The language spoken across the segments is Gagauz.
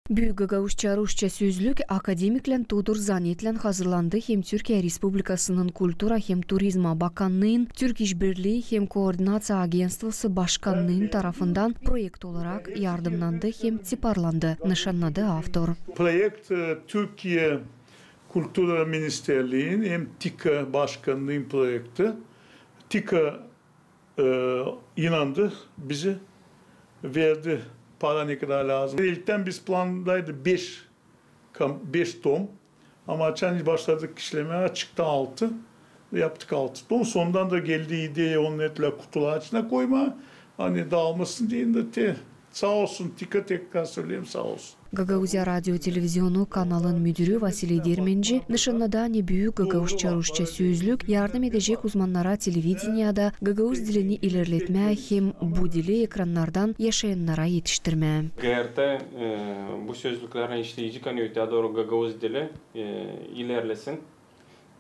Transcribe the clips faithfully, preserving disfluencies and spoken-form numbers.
Büük gagauzça-rusça sözlük akademiklän Todur Zanetlän hazırlandı hem Türkiye Respublikasının Kultura hem Turizma Bakannıın, Türk İşbirlii hem Koordinaţiya Agentstvosı Başkannıın tarafından proekt olarak yardımnandı hem tiparlandı, nışannadı avtor. Proekt, e, Türkiye Kultura Ministerliin hem TİKA Başkannıın proekti. TİKA e, inandı, bizi verdi para ne kadar lääzım. İlktän biz plandaydı beş kam-, beş tom. Ama açan başladık işlemää, çıktı altı. Yaptık altı tom. Sonradan da geldi ideya, onu ettilär kutular içinä koymaa. Ani daalmasın deyni dä te. Saa olsun, TİKA, tekrar söleyim, saa olsun. Gagauziya radio-televizionu kanalın müdürü Vasiliy Dermenci nışannadı, ani büük gagauzça-rusça sözlük yardım edecek uzmannara televideniyada gagauz dilini ilerletmää hem bu dili ekrannardan yaşayannara etiştirmää. GRT, e, bu sözlükleri işleyecek, ani öteyä dooru gagauz dili, e, ilerlesin.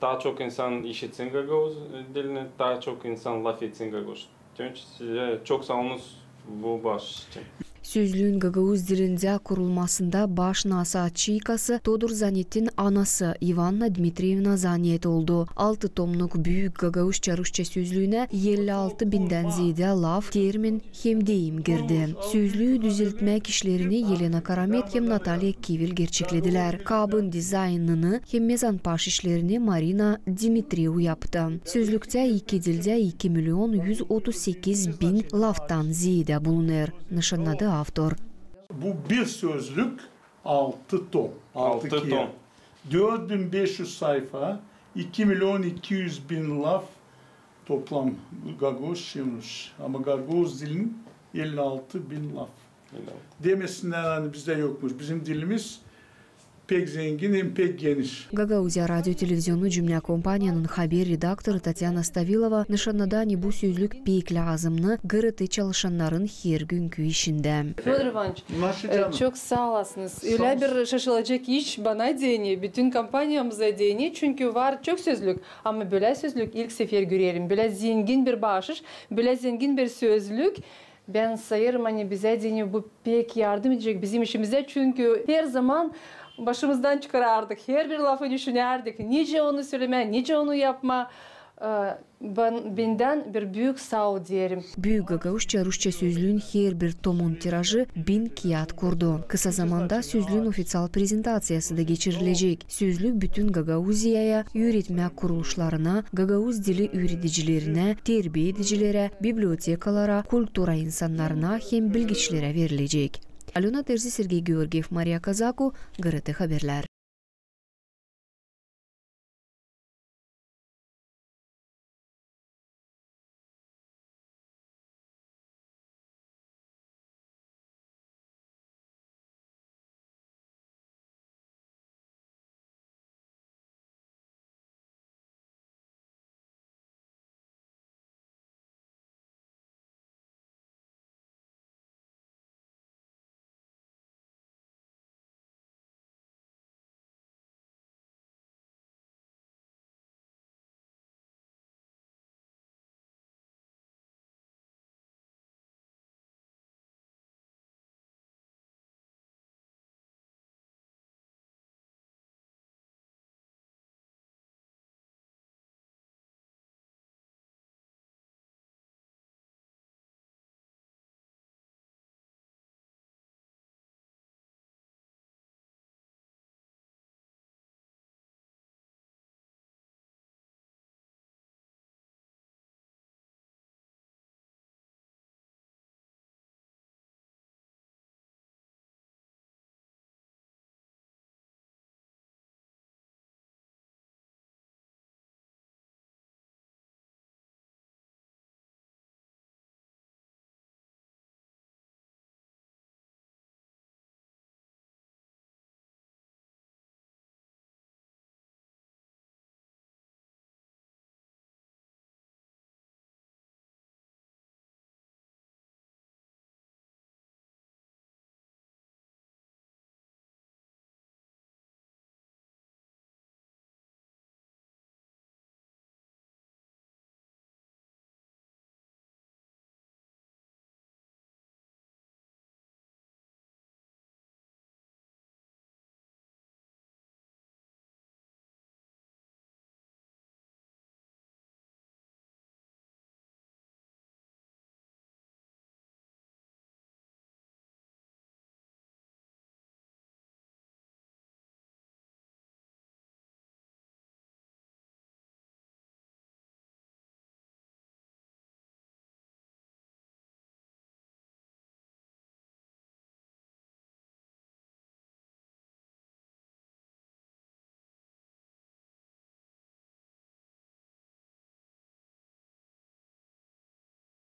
Taa çok insan işitsin gagauz, e, dilini, taa çok insan lafetsin gagauz. Sizä çok saa olunuz bu baaş için. Sözlüün gagauz dilindä kurulmasında baş nasaatçı ikası Todur Zanetin anası İvanna Dmitrievna Zanet oldu. Altı tomnuk büük gagauzça-rusça sözlüünä elli altı bindän zeedä laf, termin hem deyim girdi. Sözlüü düzeltmäk işlerini Elena Karamet hem Natalya Kivil gerçekledilär. Kaabın dizaynını hem mezanpaş işlerini Marina Dimitriu yaptı. Sözlüktä iki dildä iki milion üz otuz sekiz bin laftan zeedä bulunêr, nışannadı avtor. Bu bir sözlük, altı tom, altı kiyaat. Dört bin beş üz sayfa, iki milion iki üz bin laf toplam gagauz, ruş. Ama gagauz dilin elli altı bin laf. Demesinnär, ani bizdä yokmuş. Bizim dilimiz pek zengin hem pek geniş. Gagauziya radio-televizionu cümlä kompaniyanın haber redaktoru Tatyana Stavilova nışannadı, ani bu sözlük pek lääzımnı GRT çalışannarın hergünkü işindä. Födor İvanıç, e, çok saa olasınız. Ölä bir şaşılacek iş bana deyni, bütün kompaniyamıza deyni, çünkü var çok sözlük, ama bölä sözlük ilk sefer görerim. Bölä zengin bir baaş iş, bölä zengin bir sözlük. Bän sayêrım, ani bizä deyni bu pek yardım edecek bizim işimizdä, çünkü herzaman başımızdan çıkarardık, herbir lafı düşünärdik, nicä onu sölemää, nicä onu yapmaa. E, bän, bendän bir büük saa ol deerim. Büük gagauzça-rusça sözlüün herbir tomun tirajı bin kiyaat kurdu. Kısa zamanda sözlüün ofiţial prezentaţiyası da geçirilecek. Sözlük bütün Gagauziyaya üüretmä kuruluşlarına, gagauz dili üüredicilerinä, terbiä edicilerä, bibliotekalara, kultura insannarına hem bilgiçilerä verilecek. Alöna Terzi, Sergey Georgiev, Mariya Kazaku, GRT Haberlär.